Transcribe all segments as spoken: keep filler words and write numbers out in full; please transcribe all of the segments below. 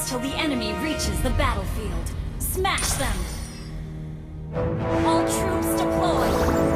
Till the enemy reaches the battlefield. Smash them! All troops deployed!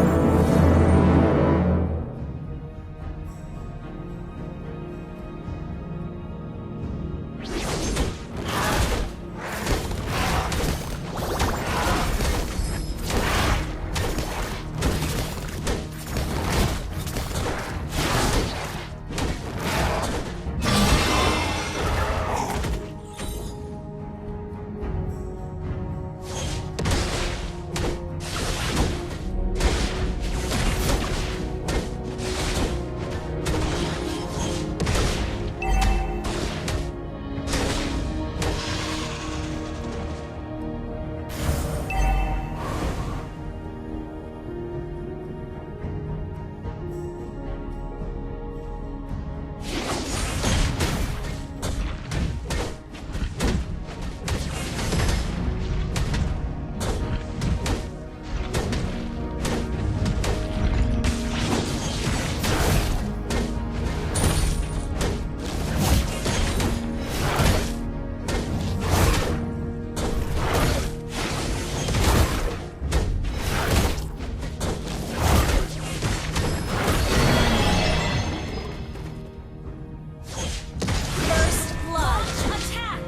First blood. Attack!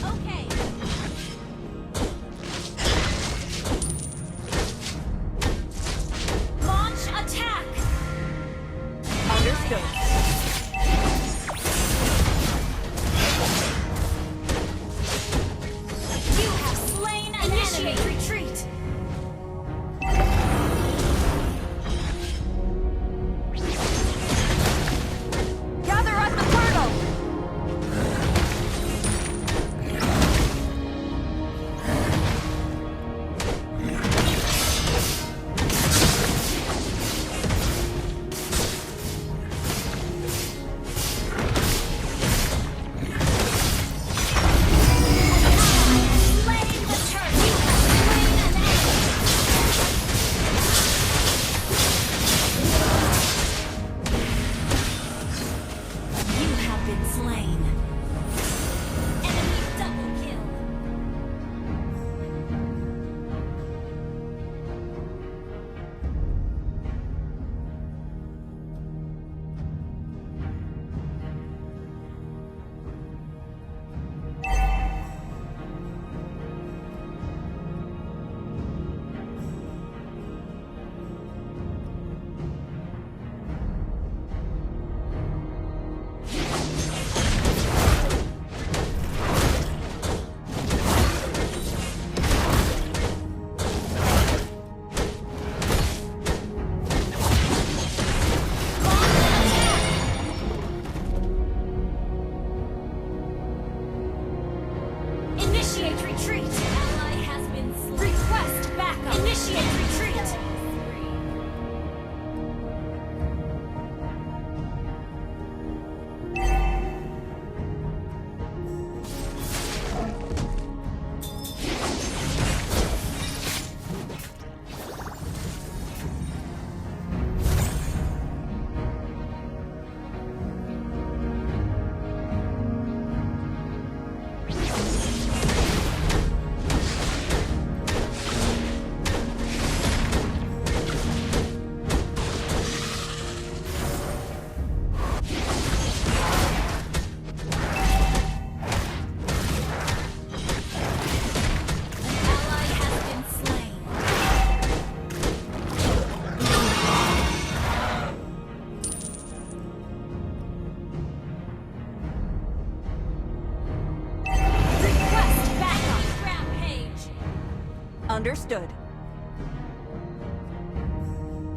Okay. Launch attack! Understood. You have slain an enemy. Initiate retreat. Gather at the portal. You have been slain. Enemy double kill. Initiate retreat. Ally has been slain. Request backup. Initiate retreat. An ally has been slain. Request backup. Rampage. Understood.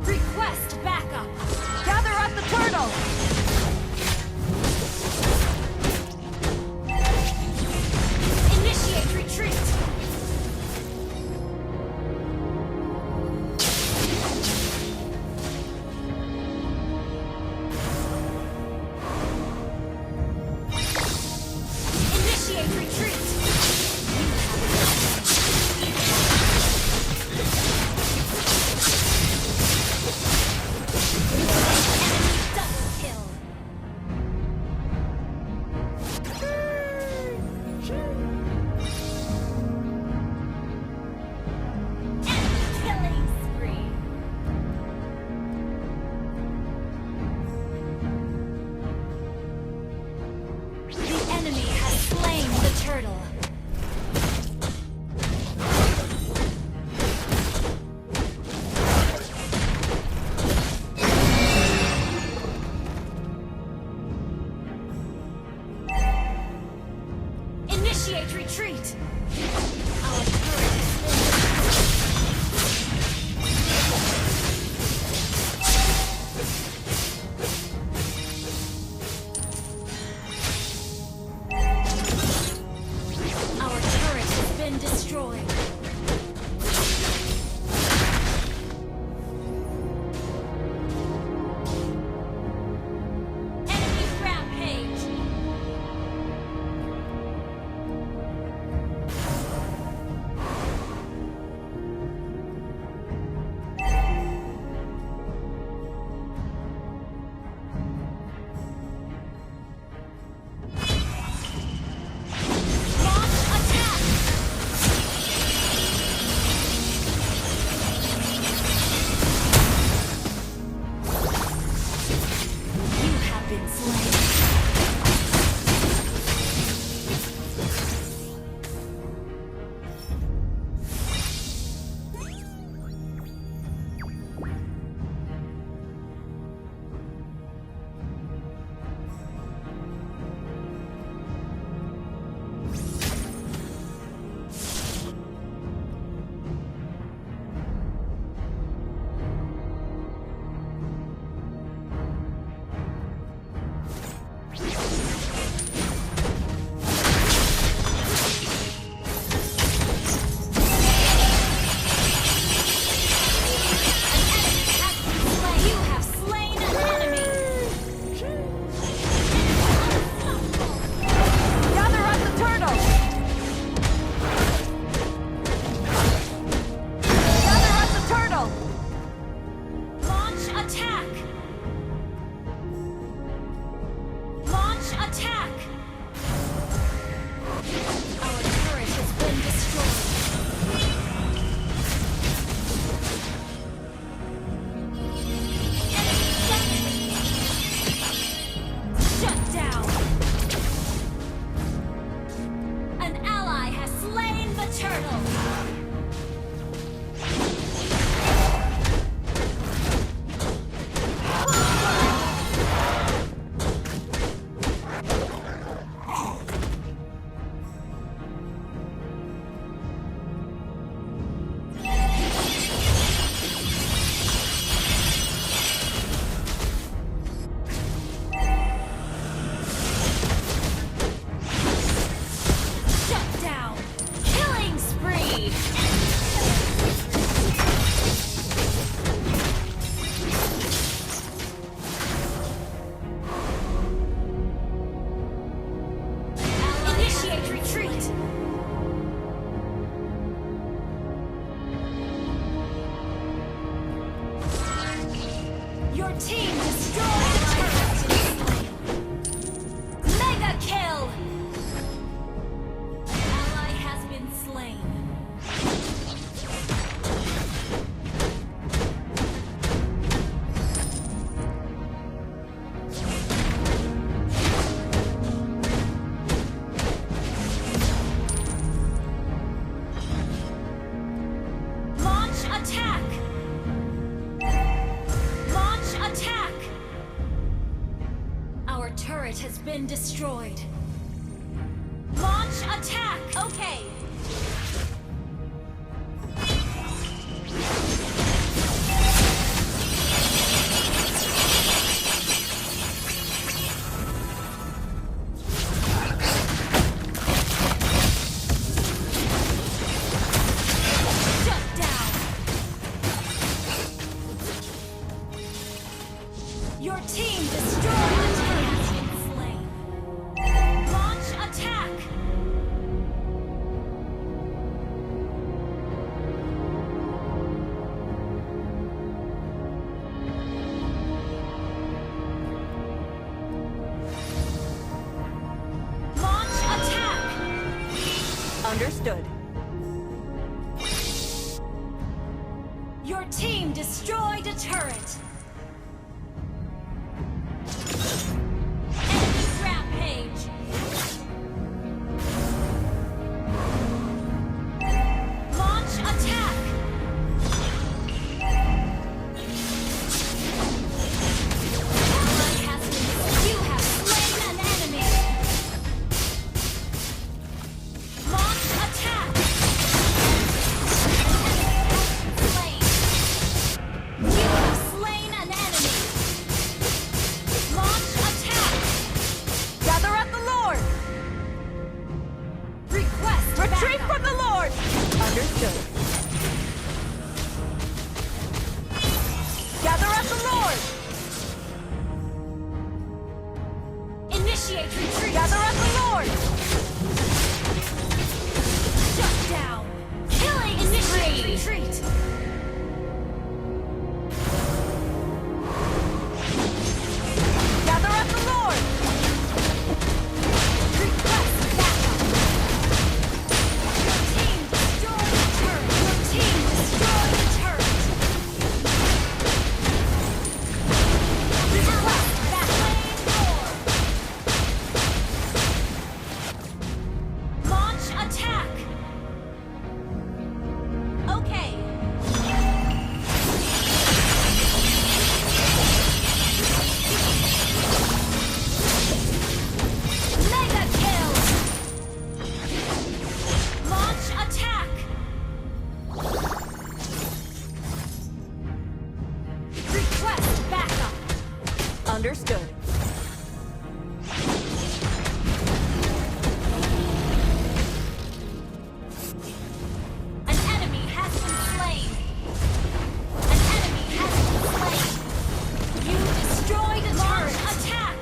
Request backup. Gather up the turtle. Initiate retreat. Initiate retreat. turtle. Initiate retreat. Our turret has been Our turret has been destroyed. Enemy rampage. Launch attack! You have been slain. You have slain an enemy. Gather up the turtle. Gather up the turtle. Launch attack. Launch attack. Our turret has been destroyed. Enemy dominated. Shut down. An ally has slain the turtle. Shut down. Killing spree. Initiate retreat. Your team destroyed a turret. Mega kill. Ally has been slain. Launch attack! Launch attack! Our turret has been destroyed. Launch attack! Okay. Shut down. Your team destroyed an enemy. Launch attack! Launch attack! Understood. Your team destroyed a turret. Enemy rampage. Strength from the Lord! Understood. Gather up the Lord! Initiate retreat! Gather up the Lord! Shut down! Killing spree! Initiate retreat! Gather up the Lord! Request backup! Your team destroyed a turret! Your team destroyed a turret! Request backup! Launch attack! Okay. Mega kill! Launch attack! Request backup! Understood. An enemy has been slain. An enemy has been slain. You destroyed a turret. Launch attack.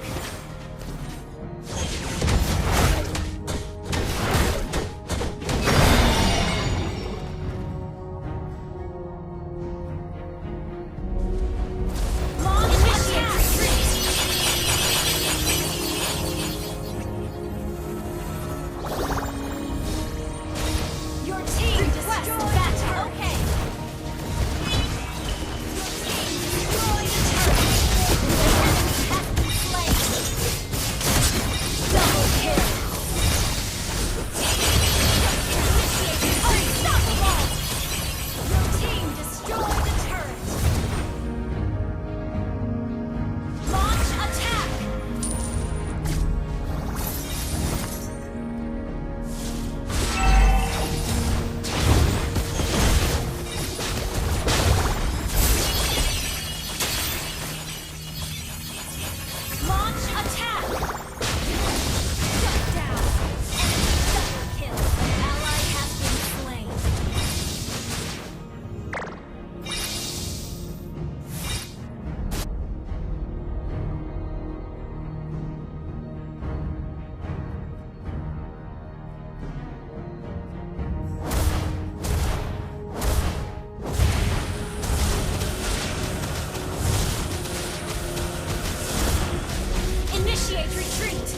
Launch attack. Your team destroyed the turret. Okay. Your team destroyed the turret. An enemy has been slain. Double kill. Initiate unstoppable. Your team destroyed the turret. Launch attack. Launch attack! Shut down! Enemy double kill! An ally has been slain. Initiate retreat!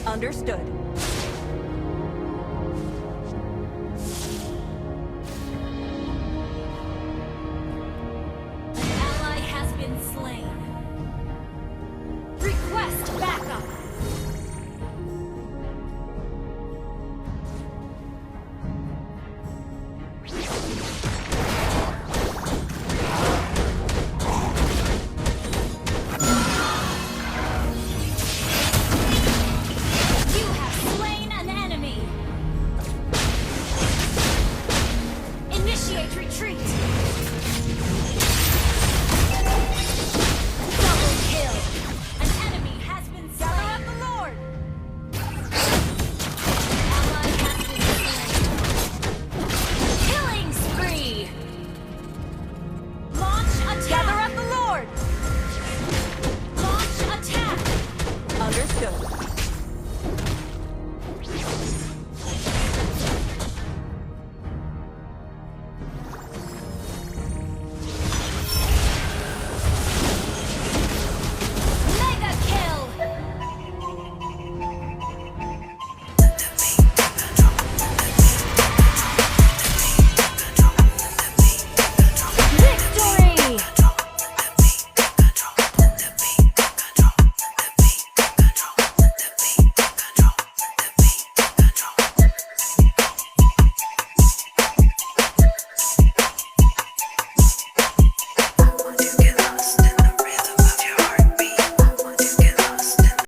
Understood.